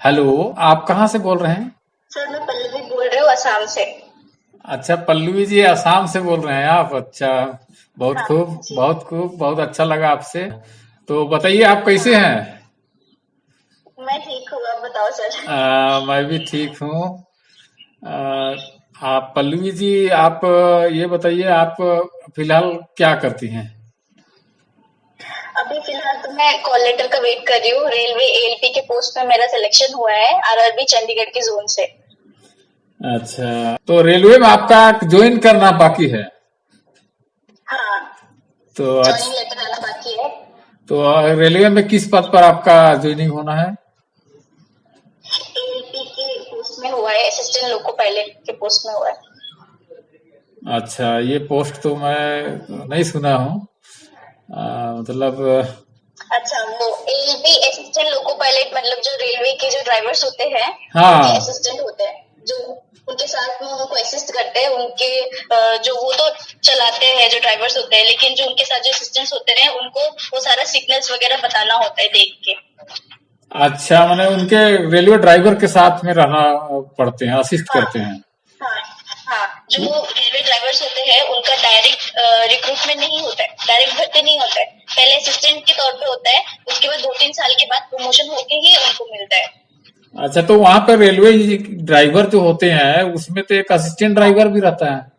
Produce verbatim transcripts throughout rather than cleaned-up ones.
हेलो, आप कहाँ से बोल रहे हैं? सर, मैं पल्लवी बोल रही हूँ, असम से। अच्छा, पल्लवी जी, असम से बोल रहे हैं आप। अच्छा, बहुत हाँ, खूब, जी। बहुत खूब, बहुत अच्छा लगा आपसे। तो बताइए, आप कैसे हाँ। हैं? मैं ठीक हूँ, आप बताओ सर। अ, मैं भी ठीक हूँ। अ, आप पल्लवी जी, आप ये बताइए, आप फिलहाल क्या करती हैं? अभी फिलहाल तो मैं call letter का wait कर रही हूँ। रेलवे एएलपी के post में मेरा selection हुआ है, आरआरबी चंडीगढ़ के zone से। अच्छा, तो रेलवे में आपका join करना बाकी है? हाँ, तो आज joining letter आना बाकी है। तो, अ, रेलवे में किस पद पर आपका joining होना है? एएलपी के post में हुआ है, assistant loco pilot के post में हुआ है। अच्छा, ये post तो मैं नहीं सुना हूँ। अ, मतलब अच्छा, वो एएलपी assistant loco pilot, मतलब जो रेलवे के जो drivers होते हैं, हाँ। उनके assistant होते हैं, जो उनके साथ में उनको assist करते हैं, उनके, अ, जो वो तो चलाते हैं, जो drivers होते हैं, लेकिन जो उनके साथ जो assistants होते हैं, उनको वो सारा signals वगैरह बताना होता है देख के। अच्छा, माने उनके रेलवे driver के साथ में रहना पड़ते हैं, assist हाँ। करते हैं। हाँ, हाँ, जो वो रेलवे drivers होते हैं, उनका direct, अ, recruitment नहीं होता है, direct भर्ती नहीं होता है, पहले assistant के तौर पे होता है, उसके बाद दो तीन साल के बाद promotion होके ही उनको मिलता है। अच्छा, तो वहाँ पे रेलवे driver जो होते हैं, उसमें तो एक assistant driver भी रहता है।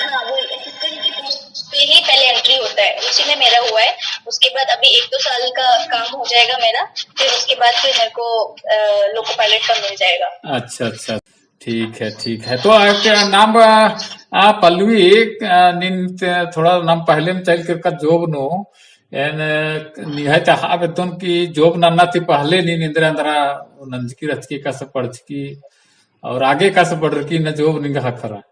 हाँ, वो assistant के post पे ही पहले entry होता है, उसी में मेरा हुआ है। उसके बाद अभी एक दो साल का काम हो जाएगा मेरा, फिर उसके बाद फिर मेरे को, अ, loco pilot का मिल जाएगा। अच्छा, अच्छा, ठीक है, ठीक है। तो आपके नाम, अ, आ, पल्लवी, अ, नीन ते-, थोड़ा नाम पहले में चल कर का job नू, एन, अ, निंग्है चाहा बेद्दन कि job नन्ना ती पहले नीन एन्दरा एन्दरा नंजकी रहचकी, कस पढ़चकी, और आगे कस बढ़रकी न job निंग्है ख़क्खरा?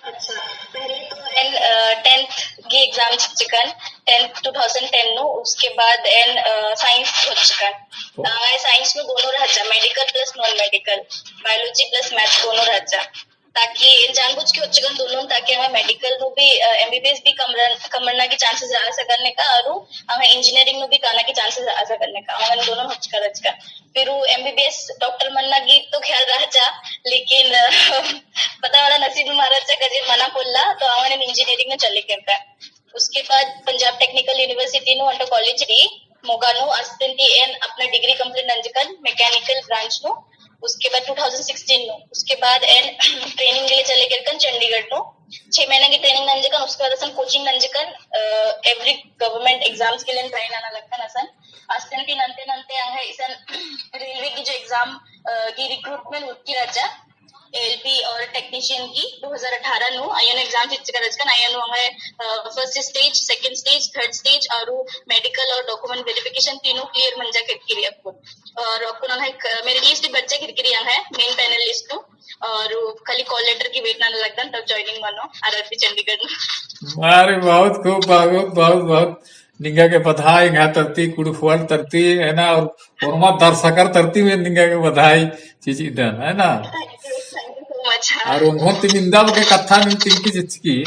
अच्छा, पहले तो एन, अ, tenth की exam चिचकन, tenth two thousand ten नू, उसके बाद एन, अ, science चिचकन। तो एंग्है science नू दोनों रहचा, medical plus non medical, biology plus math दोनों रहचा। ताकि एन जानबूझ के होचकन दोनों, ताकि एंग्है medical नू भी, अ, एमबीबीएस भी कमरन-, कमरना की chances रआ सकन नेका, और एंग्है engineering नू भी काना की chances रआ सकन नेका, एन दोनों होचका रहचकन। फिर ऊ एमबीबीएस डॉक्टर मन्ना गे तो ख्याल रहचा, लेकिन, अ, पता वाला नसीब मारा रहचा, कजे मना पोल्ला, तो अवन engineering में चले केरका। उसके बाद पंजाब technical university नू ओन्टा college रई, मोगा नू, अस्तिन ती एन अपना degree complete नंजकन mechanical branch नू। उसके बाद two thousand sixteen नू, उसके बाद एन training के लिए चले केरकन चंडीगढ़ नू। छह महीना की training नंजकन, उसके बाद असन coaching नंजकन, अ, every government exams के लिए try नना लगकन असन। अस्तिन ती नन्ते नन्ते एंग्है इसन रेलवे की जो exam, अ, की recruitment उतकी रहचा, एएलपी और technician की दो हज़ार अठारह नू, अय्यन exam चिचका रहचकन, अय्यन नू एंग्है, अ, first stage, second stage, third stage और medical और document verification तीनों clear मंजा केरकी रई अक्कुन। और अक्कुन एंग्है क-, merit list बरचा केरकी रई एंग्है main panel list नू। और खाली call letter की wait नना लगदन, तब joining मनो आरआरबी चंडीगढ़ नू। अरे, बहुत खूब, बहुत, बहुत, बहुत निंगा के बधाई, एंग्है तरती, कुँड़ुख़ वाला तरती, है ना, और ओर्मा दर्शकर तरती में निंगा के बधाई चिचिदन, है ना? Thank you, thank you so much। और ओंगोन तिम इन्दा बग्गे कत्था नीन तिंकी चिचकी,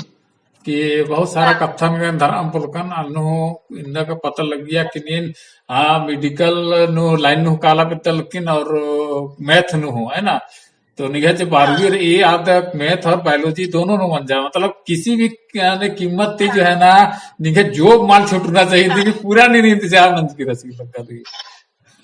कि बहुत सारा हाँ। कत्थन गे धरम पोल्लकन, अन्नु इन्दा का पता लग्गिया कि नीन, हाँ, medical नू line नू काला बेद्दा लक्किन और math नू हूँ, है ना? तो निंग्है जे बारहवीं हाँ। रई आद math और biology दोनों नू मंजा, मतलब किसी भी, यानी कीमत ती जो हाँ। है ना, निंग्है job मल छुटना चाहिए, हाँ। कि पूरा नीन इंतजाम नंजकी रहचकी लग्गा दी।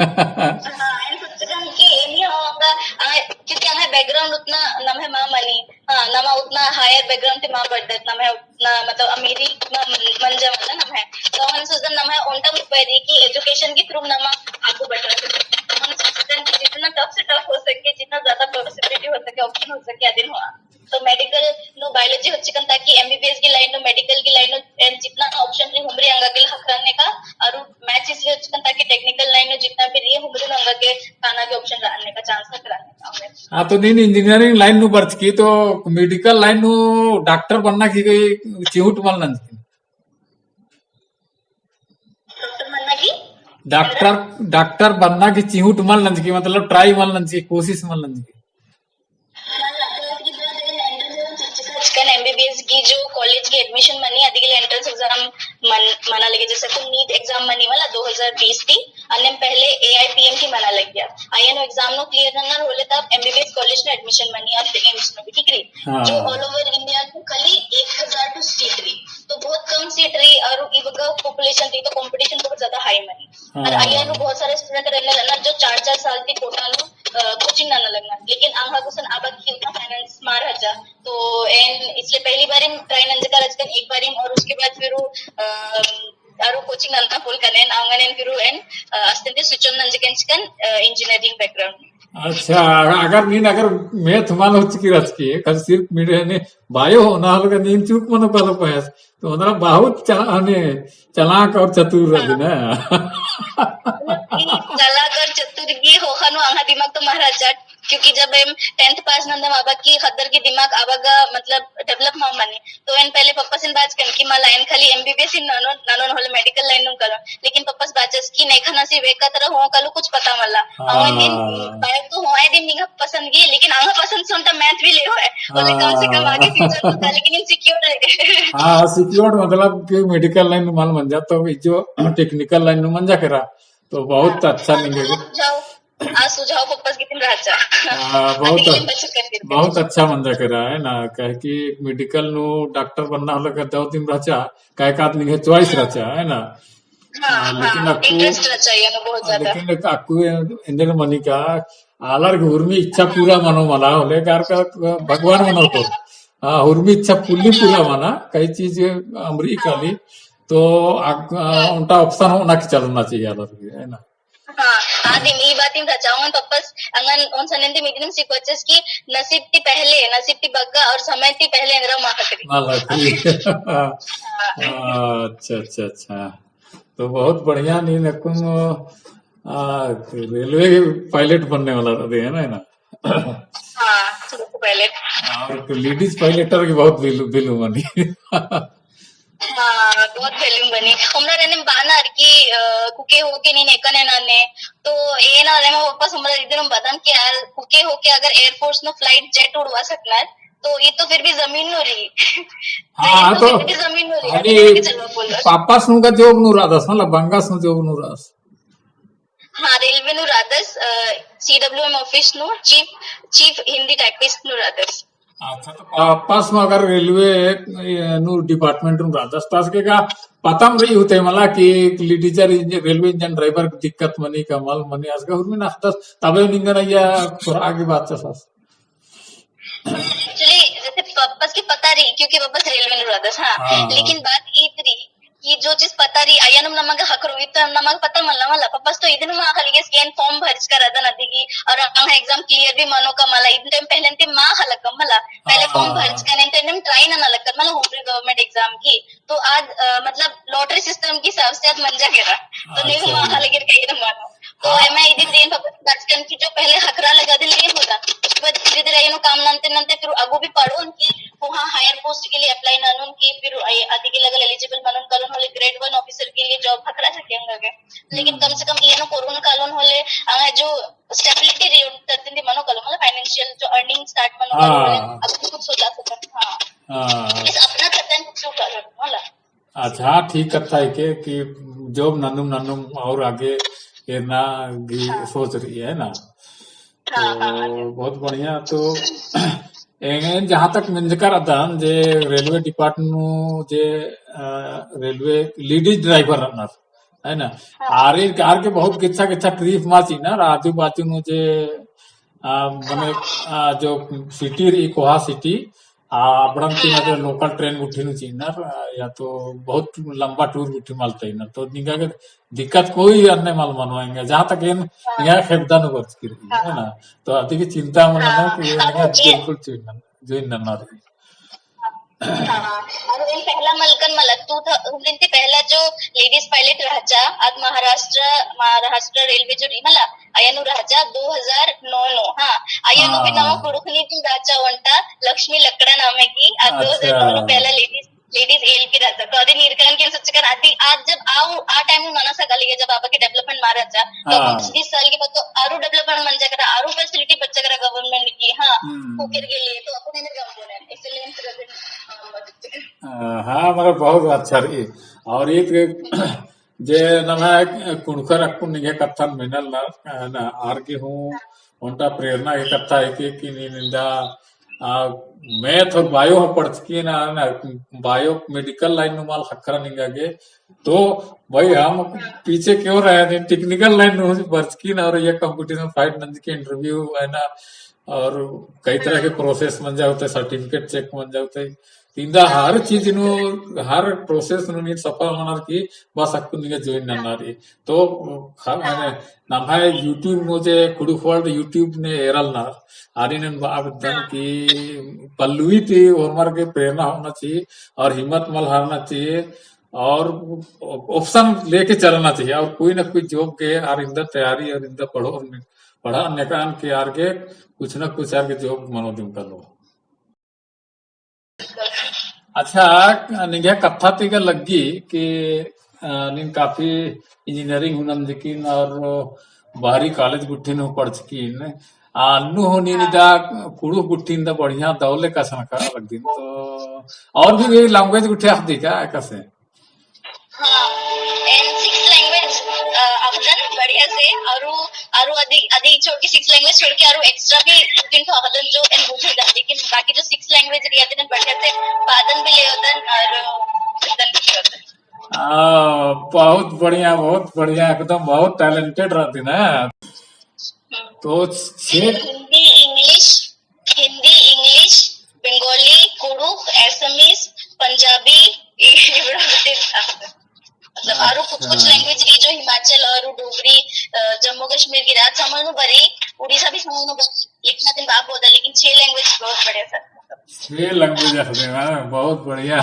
हाँ, एन सोचकन कि एन ही होंगा, आ, क्योंकि एंग्है background उतना नम्है मा मनी, हाँ, नमा उतना higher background ती मा बरदत, नम्है उतना, मतलब, अमीरी मा मंजा मल्ला नम्है। तो एन सोचकन नम्है ओन्टा मुख बैरी कि education के through नमा आगू बढ़ा सकते। तो एन सोचकन कि जितना tough से tough हो सके, जितना ज्यादा possibility हो सके, option हो सके, अदिन होआ। तो medical नू biology होचकन ताकि एमबीबीएस की line नू, medical की line नू, एन जितना option रई हुमरी अंगा के ख़क्खरन नेका, और maths इसलिए होचकन ताकि technical line नू जितना भी रई हुमरी नू अंगा के काना के option रअन नेका, chance ख़क्खरन नेका। हाँ, तो नीन engineering line नू बरचकी, तो medical line नू doctor बनना की कोई चिहुट मल नंजकी? Doctor बनना की? Doctor, doctor बनना की चिहुट मल नंजकी, मतलब try मल नंजकी, कोशिश मल नंजकी? चिचकन एमबीबीएस की जो college की admission मनी, अदी के लिए entrance exam मन-, मना लगे, जैसे कि नीट exam मनी वाला दो हज़ार बीस ती, अन्नेम पहले एआईपीएम की मना गया। आया नू exam नू clear नन्ना होले तब MBBS college नू admission मनी और AIIMS नू भी, ठीक रई। हाँ। जो all over India नू खाली एक हजार टू seat रई, तो बहुत कम seat रई और ई बग्गे population रई, तो competition बहुत ज्यादा high मनी। और हाँ। आया नू बहुत सारे student रहने लगा जो चार चार साल ती कोटा नू, अ, coaching नन्ना लगना, लेकिन आंगा गुसन आबा की उतना finance मा रहचा, तो एन इसलिए पहली बारी try नंजका रहचकन एक बारी, और उसके बाद फिर वो, अ, आरो coaching नन्ना पोल्लकन एन, अवंगन एन फिर एन, अ, अस्तिन ती switch on नंजकन चिकन, अ, engineering background। अच्छा, अगर नीन अगर math मल होचकी रहचकी, खाली सिर्फ मिडे ने bio होना हलका नीन चूक मनो कालो पायस। तो ओनरा बहुत चा-, ने चालाक और चतुर रही ना। मतलब, ई चालाक और चतुर ये होखा नू आंगा दिमाग तो मा रहचा, क्योंकि जब एम tenth pass नंदम आबा की ख़द्दर की दिमाग आबा गा, मतलब, develop मा मनी। तो एन पहले पप्पस एन बाचकन कि मला एन खाली MBBS ही ननोन, ननोन होले medical line नू कालोन। लेकिन पप्पस बाचस कि नेखा नसीब एका तरह हो कालो कुछ पता मला। हाँ। और एन दिन, bio तो होए दिन निंगा पसंद की, लेकिन आंगा पसंद से ओन्टा math भी ले होए। बोले कम से कम आगे future में था, लेकिन एन secure रहे। हाँ, secure मतलब कि medical line नू मल मंजा, तो ई जो technical line नू मंजा केरा, तो बहुत अच्छा निंगा। जाओ। आ सुझाव पप्पस गे दिम रहचा। हाँ, बहुत अदिगे एन बचत करके बहुत अच्छा मंजा केरा है ना, काहे कि medical नू doctor बनना होले का दव दिम रहचा, काहे का आदमी के choice रहचा है ना। हाँ, हाँ, लेकिन हाँ, अक्कु interest रहचा ये ना बहुत ज्यादा। लेकिन अक्कु एन्देर मनी का आलर के हुरमी इच्छा पूरा मनो मला होले कार का भगवान मनो तो। हाँ, हुरमी इच्छा fully पूरा मना, कई चीज अमरी काली, तो आ, आ, ओन्टा option होना कि चलना चाहिए आलर के, है ना। हाँ, आदिम ई बातिम रहचा, ओन पप्पस अंगन ओन सनेन ती मीटिंग सिखवचस कि नसीब ती पहले, नसीब ती बग्गे और समय ती पहले एन्दरा मा ख़क्खरी। मा ख़क्खरी। हाँ। अच्छा, अच्छा, अच्छा। तो बहुत बढ़िया नीन अक्कुन, आ, railway pilot बनने वाला रहे है ना, है ना? हाँ, pilot। और तो ladies pilot की बहुत value, value मनी। हाँ, बहुत value बनी। हमरा रहने में बानर कि, अ, कुके होके नीन एकने नने। तो ये ना रहने में वापस हमरा इधर में बदन कि यार, कुके होके अगर Air Force नू flight jet उड़वा सकनर, तो ये तो फिर भी जमीन नू रही। हाँ, तो ये तो तो फिर भी जमीन नू रही। अरे, अभी लेके चलवा बोलो। पापस नू का job नू रअदस, मतलब बंगस नू job नू रअदस। हाँ, railway नू रअदस, अ, CWM office नू chief, chief हिंदी typist नू रअदस। अच्छा, तो पापस नू अगर railway, ए, नू department नू रअदस, तो असके का पता मल रई होते मला कि ladies इंजन, railway engine driver दिक्कत मनी का मल मनी, असके हुरमी नखदस, तबे निंगन या थोड़ा आगे बात चलस। Actually, जैसे पप्पस की पता रई, क्योंकि पप्पस railway नू रअदस, हाँ। हाँ। लेकिन बात ईद रई कि जो चीज पता रई, अय्या नुम नमा गे ख़क्खरो, ई तो नमा गे पता मल्ला, मला। पप्पस तो इदिन मा ख़क्खलगस कि एन form भरचका रअदन अदिगी, और आंगा exam clear भी मनो का मला, इदिन time पहले ती मा ख़क्खलकम मला। पहले form हाँ। भरचकन, एन तो एन्नेम try नना लगकन, मला, हुर्री government exam की। तो आद, अ, मतलब, lottery system की हिसाब से आद मंजा केरा। तो नीम अच्छा। मा ख़क्खलगिर कई ना मानो। तो हाँ। एमा इदिन दिन पप्पस बाचकन कि जो पहले ख़क्खरा लगा दिल ये होता। उसके बाद धीरे-धीरे एनो काम नन्ते-नन्ते फिर अगु भी पढ़ोन कि वहाँ higher post के लिए apply ननोन कि फिर ए-, अदिगे लगल eligible मनोन कालोन होले grade one officer के लिए job ख़क्खरा सके एंगा गे। लेकिन हम्म। कम से कम एनो कोरोन कालोन होले, आंगा जो stability रई, ओन तरती ती मनो कालोन, मतलब financial जो earning start मनो कालोन होले, हाँ। अब कुछ सोचा सकन, हाँ। हाँ। बस अपना खर्चा कुछ कालोन, होला। अच्छा, हाँ, ठीक कत्था है के, कि job नन्नुम नन्नुम और आगे एरना गे हाँ। सोच रई है ना। हाँ, तो हाँ, हाँ। बहुत बढ़िया। तो एंगेन जहाँ तक मेंजकर अदन जे railway department नू जे, अ, railway ladies driver रअनर, है ना? हाँ। आर, आर के बहुत गिच्छा गिच्छा trip मल चिअनर, आजू बाजू नू जे, अ, मने, अ, जो city रई, कोहा city, आ, अबड़न ती मतलब local train गुट्ठी नू चिअनर, आ, या तो बहुत लंबा tour गुट्ठी मल तइनर। तो निंगा गे दिक्कत कोई अन्ने मल मनो एंगा, जहाँ तक एन, हाँ। एंगा खेपदा नू बरचकी रई, हाँ। है ना? तो अदिगे चिंता मल नना हाँ। कि एन हाँ, एंगा जी। बिल्कुल चिंता, join नना रई। हाँ, और एन पहला मलकन मला, two thou-, हुर्मी ती पहला जो ladies pilot रहचा, आद महाराष्ट्र, महाराष्ट्र railway जो रई मला, अय्या नू रहचा दो हजार नौ नू, हाँ, अय्या नू भी हाँ। नवा कुँड़ुख़नी भी रहचा ओन्टा, लक्ष्मी लकड़ा नामे की, आ दो हजार नौ नू अच्छा। पहला ladies, ladies ALP रहचा। तो अदिन ईरकन के सोचकन, अदि, आज जब आउ, आ time नू नना सका लगे जब आबा की development मल रहचा, तो हाँ। कुछ बीस साल के बाद तो आरू development मंजा केरा, आरू facility बच्चा केरा government की, हाँ, हम्म। कुकेर के लिए, तो अपन इधर काम बोले, इसलिए हम तुरंत, हाँ, मदद करें। अ, हाँ, मतलब बहुत अच्छा रई। और एक, जे नम्है कुँड़ुख़र अक्कुन निंग्है कत्थन मेनल ना, ना, आर गे हूँ ओन्टा प्रेरणा गे कत्था हिके कि नीन इन्दा, आ, math और bio हूँ पढ़चकी ना, ना, bio medical line नू मल ख़क्खरा निंगा गे। तो भाई हम पीछे क्यों रहे, नीन technical line नू बरचकी ना और ये competition fight नंजकी interview है ना, और कई तरह के process मंजा होते, certificate check मंजा होते। इन्दा हर चीज नू, हर process नू नीन सफल मनर की बस अक्कुन निंगा join नन्ना रई। तो ख-, माने, नम्है YouTube नू जे कुँड़ुख़ World YouTube ने एरल ना, आरिन एन बआ बेद्दन कि पल्लवी ती ओर्मर गे प्रेरणा होना चाहिए और हिम्मत मल हारना चाहिए और option लेके चलना चाहिए और कोई ना कोई job गे आर इन्दा तैयारी और इन्दा पढ़ो, पढ़ा नेकान के आर गे कुछ ना कुछ आर गे job मनो दिम कलो। अच्छा, निंग्है कत्था ती गा लग्गी कि, अ, नीन काफी engineering हूँ नंजकिन और बाहरी college गुट्ठिन हूँ पढ़चकिन। आ, अन्नु हूँ नीन इदा कुँड़ुख़ गुट्ठिन दा बढ़िया दव ले कछनखरआ लग्गिन। तो और भी, भी language गुट्ठी अख़दी का एकासे? हाँ, एन six language, अ, अख़दन बढ़िया से, अरु, अरु अदी, अदी छोड़ के, six language छोड़ के अरु extra भी दो तीन ठो अख़दन जो एन बुझोदन, लेकिन बाकी जो six language रई अदिन बढ़िया से बअदन भी लेओदन और लिखदन भी लेओदन। आ, बहुत बढ़िया, बहुत बढ़िया, एकदम बहुत talented रहती ना। हम्म। तो छे हिंदी, English, हिंदी, English, Bengali, कुँड़ुख़, Assamese, पंजाबी, ये बड़ा होते हैं। मतलब, आरो कुछ, कुछ अच्छा। Language रई जो हिमाचल और डोगरी, अ, जम्मू कश्मीर की राज समझ में बरी, उड़ीसा भी समझ में बरी, एक ना दिन बाप होता, लेकिन छह language बहुत बढ़िया सर। छह language अख़दन, हाँ, बहुत बढ़िया।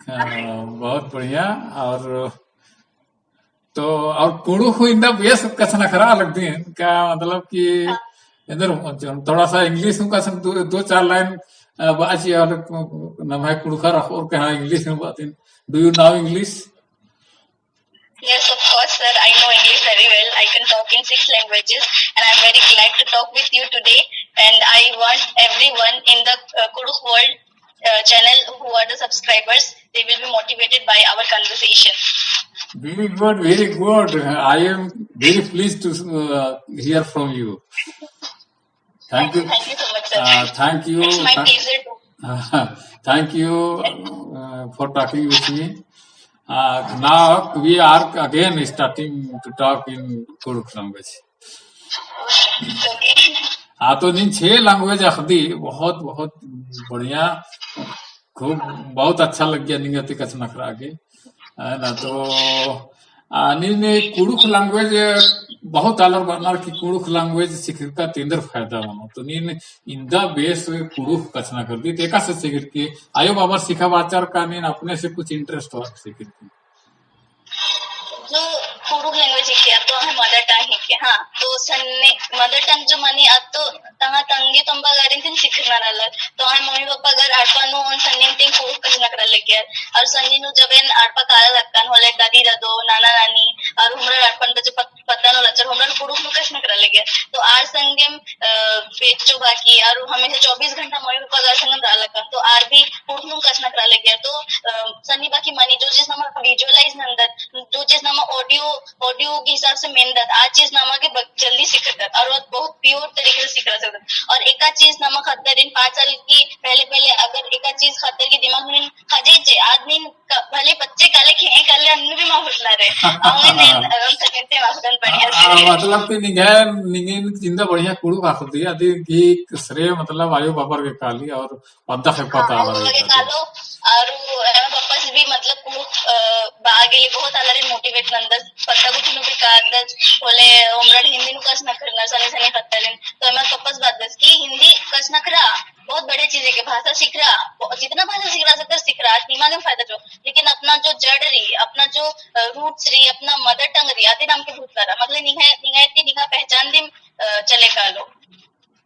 हाँ, बहुत बढ़िया। और तो और कुँड़ुख़ हूँ इन्दा बेस कछनखरआ लगदिन का, मतलब कि हाँ। इधर थोड़ा सा English हूँ कछन दो, दो चार line, अ, बाची और नम्है कुँड़ुख़र अख़ोर के हाँ English हूँ बातिन। Do you know English? Yes, of course, sir. I know English very well. I can talk in six languages, and I'm very glad to talk with you today. And I want everyone in the, uh, Kurukh World, uh, channel who are the subscribers, they will be motivated by our conversation. Very good, very good. I am very pleased to, uh, hear from you. Thank you. Thank you so much, sir. Uh, thank you. It's my pleasure too. Thank you, uh, for talking with me. Uh, now we are again starting to talk in Kurukh language. Okay. हाँ, तो नीन छह language अख़दी, बहुत, बहुत बढ़िया, खूब, बहुत अच्छा लग्गिया निंगा ती कछनखरआ गे। है ना, तो, आ, नीन कुँड़ुख़ language बहुत आलर बअनर कि कुँड़ुख़ language सिखरका ती एन्देर फायदा मनो। तो नीन इन्दा बेस कुँड़ुख़ कछनखरदी, तो एकासे सिखरकी, आयो बाबर सिखाबाचर का नीन अपने से कुछ interest होअर सिखरकी? जो कुँड़ुख़ language हिके, तो हमें mother tongue हिके, हाँ, तो सन्नी, mother tongue जो मनी, अद तो तंग्है तंग्है तम्बा गारिन तिन सिखरना रअलर। तो हमें मम्मी पापा अगर अड़पा नू ओन सन्निम तिन कुँड़ुख़ कछनखरआ लगियर। और सन्नी नू जब एन अड़पा काला लक्कन होले दादी दादो, नाना नानी, और हमरा अड़पन तो जो पत-, पत्ता नू लचर, हमरा कुँड़ुख़ नू कछनखरआ लगियर। तो आर संगेम, अ, बेचो बाकी, और हमेशा चौबीस घंटा मम्मी पापा अगर संगेम रआ लक्कन, तो आर भी कुँड़ुख़ नू कछनखरआ लगियर। तो, अ, सन्नी बाकी मनी जो चीज नमा visualize नन्दत, जो चीज नमा audio, audio के हिसाब से मेनदत, आ चीज नमा गे ब-, जल्दी सिखरदत, और बहुत pure तरीके से सिखरआ सकदत। और एका चीज नमा ख़द्दरिन पाँच साल की पहले, पहले अगर एका चीज ख़द्दर की दिमाग में खजे जे, आदमी क-, भले बच्चे काले खें, काले अन्नु भी मा भुतला रई। अवन ने, अवन सकेंते मा भुतन बढ़िया से। आ, मतलब कि निंग्है, निंग्है इन्दा बढ़िया कुँड़ुख़ अख़दी, अदी गही श्रेय मतलब आयो बाबर गे काली और पद्दा ख़ेप्पा ता आलर गे कालो, और एमा पप्पस भी मतलब कुँड़ुख़, अ, बआ गे बहुत आलर motivate नन्दस, पद्दा गुट्ठी नू भी कादस, होले उमरड़ हिन्दी नू कछनखरनर सन्नी सन्नी ख़द्दरिन, तो एमा पप्पस बादस कि हिन्दी कछनखरआ, बहुत बढ़िया चीज हिके, भाषा सिखरआ, ब-, जितना भाषा सिखरआ सकदर सिखरआ, दिमाग में फायदा जो, लेकिन अपना जो जड़ रई, अपना जो, अ, roots रई, अपना mother tongue रई, अदिन अमके भुतलारआ, मतलब निंग्है, निंग्है ती निंग्है पहचान दिम, अ, चले कालो।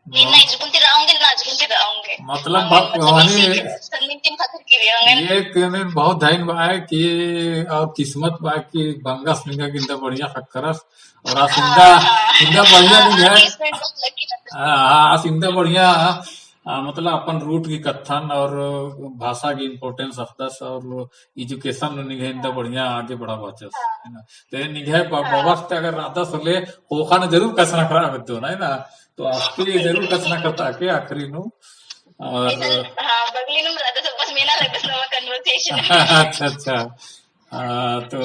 नीन ना इजगुन ती रआ ओंगे, ना अजगुन ती रआ ओंगे। मतलब, अवन, मतलब, वही इसी के सन्निम तिम ख़क्खरकी रई ओंगे। ये कहने बहुत धइन बा है कि, और किस्मत बा है कि बंगस निंगा गे इन्दा बढ़िया ख़क्खरस, और आस इन्दा, हाँ, हाँ। इन्दा बढ़िया हाँ, निंगा, हाँ, placement बहुत lucky रहता है। हाँ, हाँ, आस इन्दा बढ़िया आ, मतलब अपन root की कत्थन और भाषा की importance अख़दस और education नू निंग्है इन्दा बढ़िया आगे बढ़ाबाचस, है ना? तो ये निंग्है बा-, बाबस ते अगर रअदस होले, ख़ोख़ा नू जरूर कछनखरआ बेद्दो ना, है ना? तो आपके जरूर कछनखरता के आखिरी नू। और हाँ, बगली नू रअदस, बस मेना लगदस नम्है conversation। अच्छा, अच्छा। आ, तो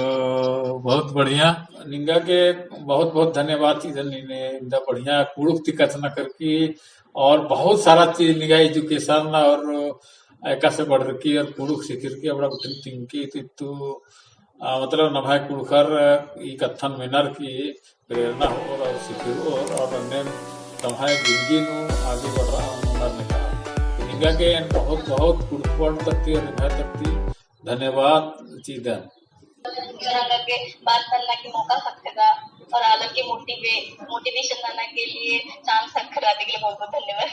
बहुत बढ़िया, निंगा के बहुत बहुत धन्यवाद चिअदन, इन्दा बढ़िया कुँड़ुख़ ती कछनखरकी और बहुत सारा चीज निंगा education और एकासे बढ़रकी और कुँड़ुख़ सिखरकी अबड़ा गुट्ठिन तिंगकी, तो इत्तु, आ, मतलब नम्है कुँड़ुख़र ई कत्थन मेनर की प्रेरणा होओर और सिखरओर और अन्नेम तम्है जिंदगी नू आगे बढ़रआ ओनर नेका। तो निंगा के एन बहुत बहुत कुँड़ुख़ World तरती और निम्है तरती धन्यवाद चिअदन। आलर गे बात नन्ना की मौका ख़क्खरा और आलर गे motiva-, motivation नन्ना के लिए chance ख़क्खरा, अदिगे बहुत बहुत धन्यवाद।